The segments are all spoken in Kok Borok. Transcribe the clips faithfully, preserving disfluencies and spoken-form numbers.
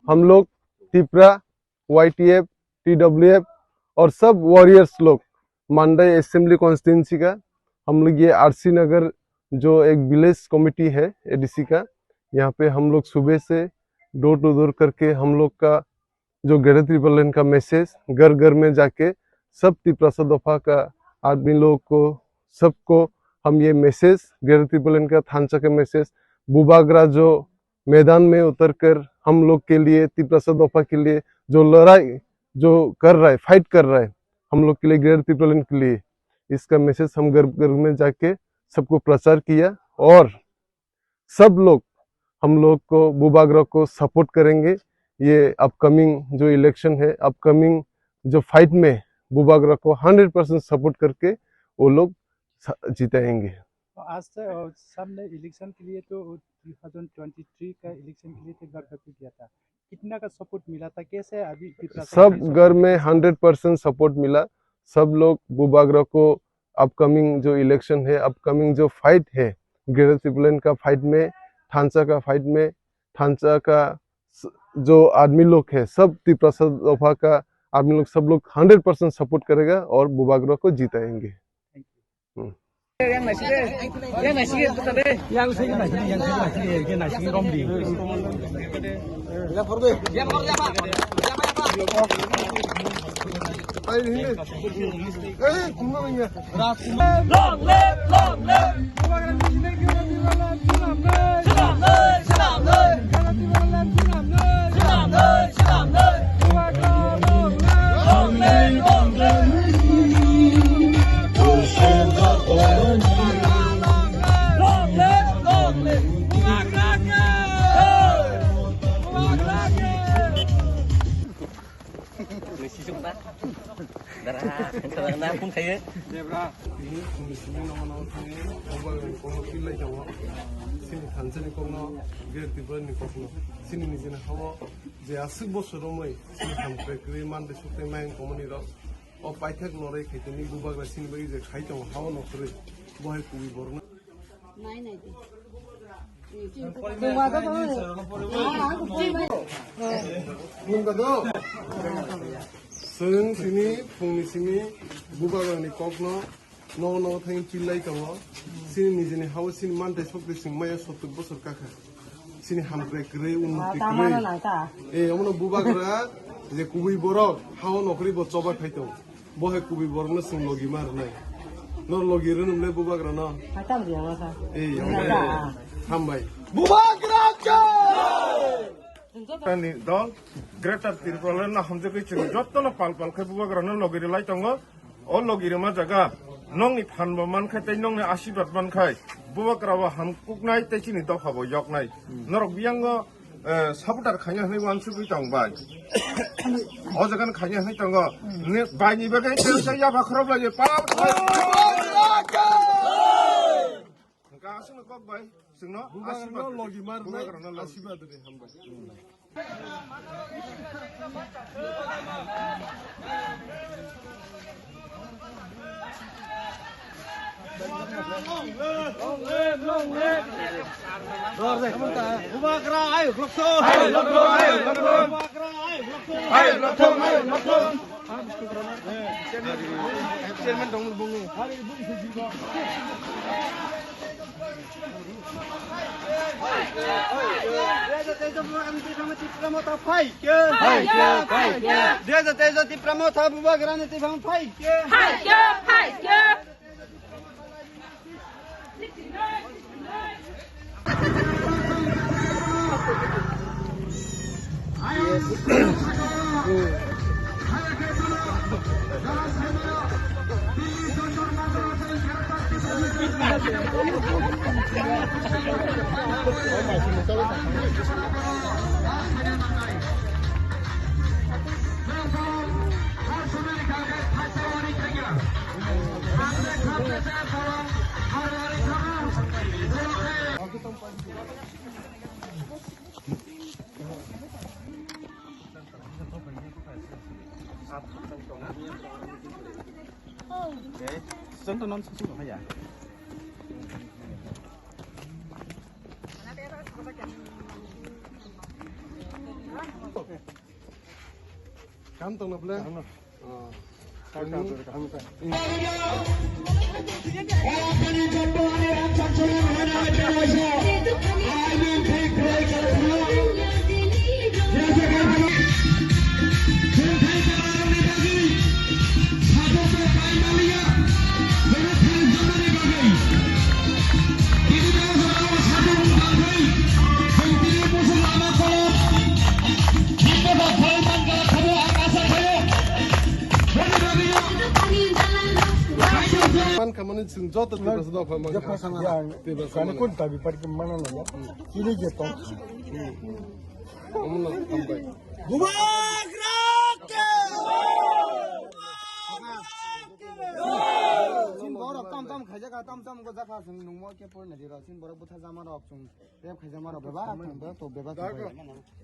हम लोग Tipra, YTF, TWF और सब वॉरियर्स लोग मांडई असेंबली कॉन्स्टिट्यूएंसी का, हम लोग ये आरसी नगर जो एक विलेज कमेटी है एडीसी का, यहाँ पे हम लोग सुबह से डोर टू डोर करके हम लोग का जो ग्रेटर तिपरालैंड का मैसेज घर घर में जाके सब तिपरासा दफा का आदमी लोग को, सबको हम ये मैसेज, ग्रेटर तिपरालैंड का थांचा का मैसेज, बुबागरा जो मैदान में उतरकर हम लोग के लिए, तिपरासा दफा के लिए जो लड़ाई जो कर रहा है, फाइट कर रहा है हम लोग के लिए, ग्रेटर तिपरालैंड के लिए, इसका मैसेज हम घर घर में जाके सबको प्रचार किया और सब लोग हम लोग को, बुबागरा को सपोर्ट करेंगे। ये अपकमिंग जो इलेक्शन है, अपकमिंग जो फाइट में बुबागरा को हंड्रेड परसेंट सपोर्ट करके वो लोग सा-, जिताएंगे। तो आज से, अ, सामने इलेक्शन के लिए तो टू थाउजेंड ट्वेंटी थ्री का इलेक्शन के लिए तो घर घर पे गया था, कितना का सपोर्ट मिला था, कैसे अभी प्रिपरेशन सब है? घर में हंड्रेड परसेंट सपोर्ट मिला। सब लोग बुबागरा को अपकमिंग जो इलेक्शन है, अपकमिंग जो फाइट है, ग्रेटर तिपरालैंड का फाइट में, थांचा का फाइट में, थांचा का स-, जो आदमी लोग है, सब तिपरासा दफा का आदमी लोग, सब लोग हंड्रेड परसेंट सपोर्ट करेगा और बुबागरा को जिताएंगे। हम्म। Nisi sukna. Dara, dara na phone khaye. Debra, tini phungni simi nogo nogo thangwi, kokbagani kokno tillai tongo. Chini thansa ni kokno, Greater Tripura ni kokno. Chini nijini hao je aswk bosor romwi, chini hamkrai kwrwi, mantwi suktwi mayung tongmani rok. O paithak norwi khaitini bubagra chini bagwi je khai tongo, hao nokhorwi. Bo hai kubui borokno. Nai nai di. Chwng tini phungni simi bubagrani kokno nogo nogo thangwi tillai tongo. Chini nijini hao chini manthai sokti chwng maya sottuk bosor kakha. Chini hamkrai kwrwi, unnoti kwrwi. Eh, omono bubagra je kubui borok hao nokhorwi bo choba khai tongo. Bo hai kubui borokno chwng logi ma rwnai. Nor logi rwnwmle bubagrano. Hai tam dia masa. Ei, hambai. Hambai. Bubagra jai! Ani dol Greater Tripura no hamjagwi chwng jottono pal pal khe bubagrano logi rwlai tongo. O logi rwma jaga nongni phan bo mankhe tei nongni asirwad mankhe bubagra bo hamkuknai tei chini dopha bo yoknai. Norok biyango eh, supporter khaina hwnwi uansugwi tong bai. O jaga no khaina hwnwi tongo. Ni bai ni bagwi tei tei yapha khorok lai pal. Hwnkhe aswkno kok bai chwngno bubagrano asirwad logi mar nai bubagrano logi. Asirwad de hambai. Bubagra ayuk lokthung. Ayuk lokthung, ayuk lokthung. Bubagra ayuk lokthung. Ayuk lokthung, ayuk lokthung. Chairman dong bung. Dui hajar teis Tipra Motha phaikhe. Phaikhe, phaikhe. Dui hajar teis Tipra Motha bubagrani twiphang phaikhe. Phaikhe, phaikhe. Kam tong na bole? Kam na. Oh. Man khamani chwng joto Tiprasa dopha man kha. Tiprasa man. Kani kun tabi parki mana na ya. Kini je to. Omono hambai. Bubagra ke! Sin borok tam tam khaijak tam tam go jakha sin nungmo ke por na dira sin borok butha jama rok chwng. Bebak khaijama rok bebak, bebak to bebak.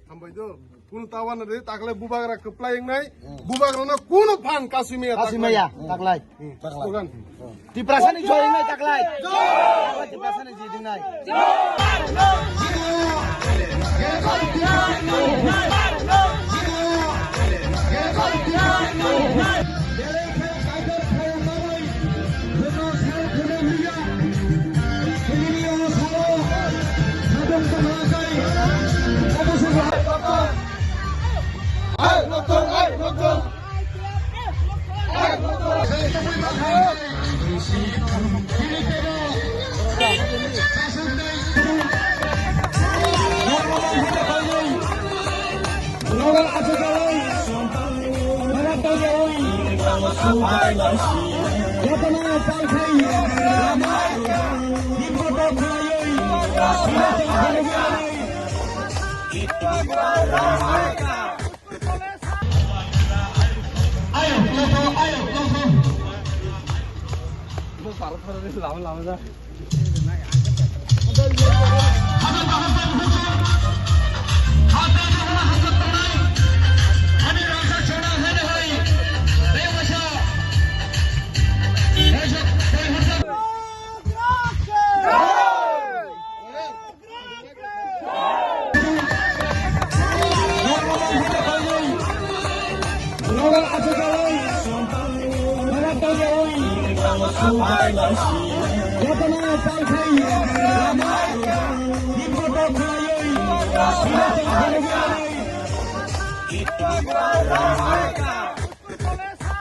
Hambai do. Kunu tawan re takle bubagra kwplai wngnai. Bubagra no kunu phan kasumia. Kasumia taklai. Slogan. Tiprasa ni joy wngnai taklai. Tiprasa ni joy wngnai.